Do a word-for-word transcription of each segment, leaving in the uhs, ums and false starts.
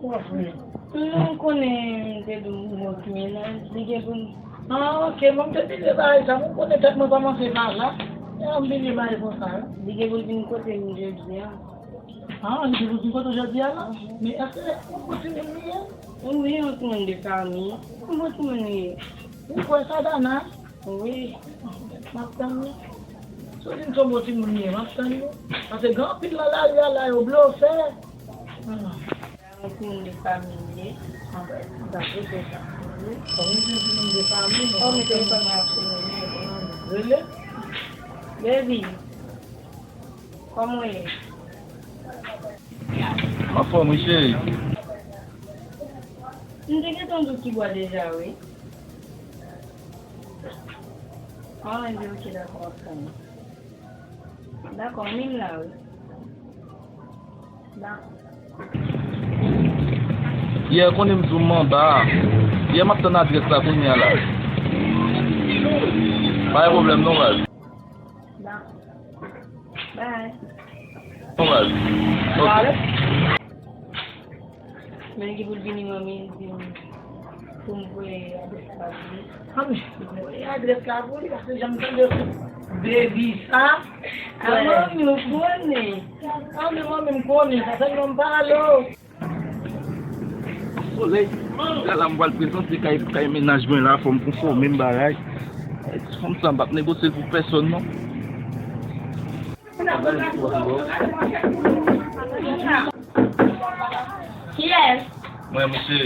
Kòman fè? M konnen m te di w m gon ti mennaj, li gen pou l. Ah, ok, bon, m te bliye bagay sa, m konnen tèt mwen kòmanse pa la. E, m bliye bagay konsa, wi. Li gen pou l vin kote m jodi a. Ah, li gen pou l vin kote w jodi a la? Mhm. Men èske yon bon timoun li ye? Wi, yon timoun de fanmi. Yon bon timoun li ye. Ou kwè sa, Dana? Wi. M ap tann nou. Si w di m se yon bon timoun li ye, m ap tann nou. Paske gen anpil nan lari a la, yo blofè. Ah. Yon timoun de fanmi li ye. Anben, m ta swete sa pou li. Kòm yon timoun de fanmi, non. Oh, men telefòn mwen ap sone, wi. Rele. Baby, kòman w ye? M anfòm, wi, cheri. M te gentan di w ki bò deja, wi. Ah, enben, ok, dakò, m ap tann. Dakò, m menm la, wi. Dakò. Yè, konnen m di w m anba a. Yè, m ap tann adrès la kounye a la. Pa gen pwoblèm non, baz. Dakò. Bye. Non, baz. Ok. Men ki pou l vini, manmi di m pou m voye adrès la pou li. Manmi, voye adrès la pou li, paske jan m tande baby sa. Ah, manmi, ou konnen. Ah, men manmi, m konnen sa, se non m pale w. Solèy, la, la, m pral prezante kay, kay mennaj mwen la, fò m konfòme m bagay. Fanm sa, m p ap negosye l pou pèsòn, non. Kiyès? Mwen, mesye.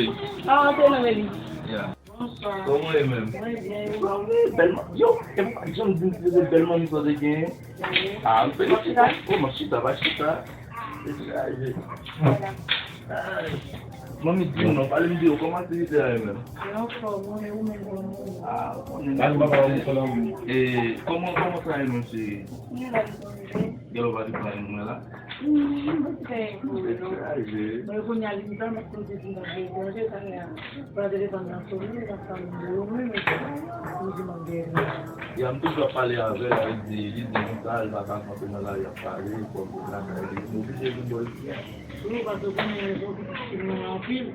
An, antre non, baby. Yeah. Bonswa. Kòman w ye menm? Mwen byen. Bèl man-, yo, e pa janm di m se bèl manmi sa w te genyen. Ah, m felisite. Oh, m ap chita, pa chita. Manmi, di m non, pale m de yo, kòman aktivite a ye menm? Yo anfòm, wi, ou menm kòman w ye? Ah, ou konnen. Al, papa, ou konnen. E, kòman, kòman sa ye menm, cheri? Mwen la, m konnen. Gèlè w pa te pran yon mwen la? Mwen kounye a li m pa mèt kote ti mwen deklanje sa la. Pran telefòn nan sone, l ap pale m de yo menm, epi m di m ap gen. Ya, m toujou ap pale avè l, avè l di, li di konsa, li pa ka kanpe nan lari ap pale, kòm pou lakay li, m oblije vin bò l. Wi, paske w konnen rezon ki pitit mwen anpil,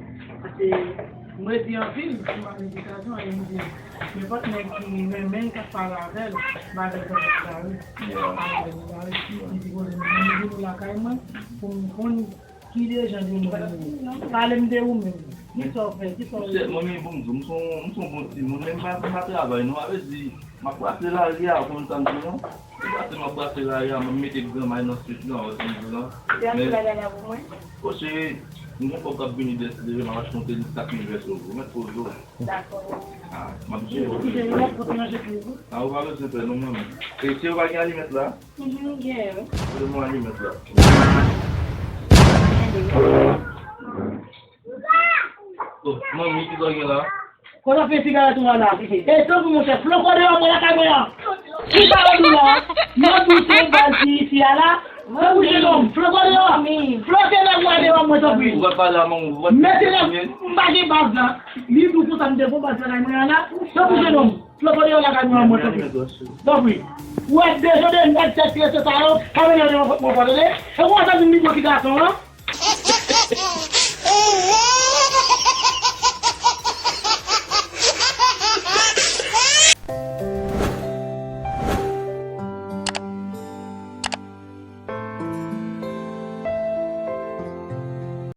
paske m redi anpil, m pa gen edikasyon, e m di, nenpòt nèg ki renmen l, k ap pale avè l, m pa gen pwoblèm sa, wi. Yeah. M pa gen pwoblèm sa, wi. M di, pwoblèm, m vini lakay mwen, pou m konn ki dejan de moun ou ye. Pale m de ou menm. Kisa w fè? Kisa w ye? Monchè, manmi, bon, m di w, m se yon, m se yon bon timoun, men m pa, m pa travay, non. Sa vle di, m ap brase lari a, ou konn sa m di w, non? M brase, m ap brase lari a, m ap mete granmay nan swit lan, ou wè sa m di w la. Se yon ti bagay la pou mwen? O cheri, m gon kòb k ap vini dèyè, si Dye vle, m ap achte yon tenis kat mil vèso pou ou. Mèt poze w. Dakò. Ah, m ap jere w. Ou jere w, ou pran jete w. Ah, ou pa bezwen pè, non, manmi. E cheri, ou pa gen alimèt la? Mhm, gen. Poze m yon alimèt la. Oh, manmi, kisa w gen la? Kote w ap fè sigarèt ou an la? E tanpri, monchè, floko deyò mwen lakay mwen an. Ki pawòl ou la? Yon doute bandi isi a la. Tanpri, jenòm, floko deyò. Floke nèg ou a deyò mwen, tanpri. Ou va pale a manman w, ou va... Mete nèg, m pa gen baz la. Li di w konsa, m te gon baz lakay mwen an la. Tanpri, jenòm. Floko deyò lakay mwen an mwen, tanpri. Tanpri. Ou wè dezode nèg tèt trese sa yo, pa mennen yo devan pòt mwen ankò, tande? E ou wè sa vin li bon ti gason an?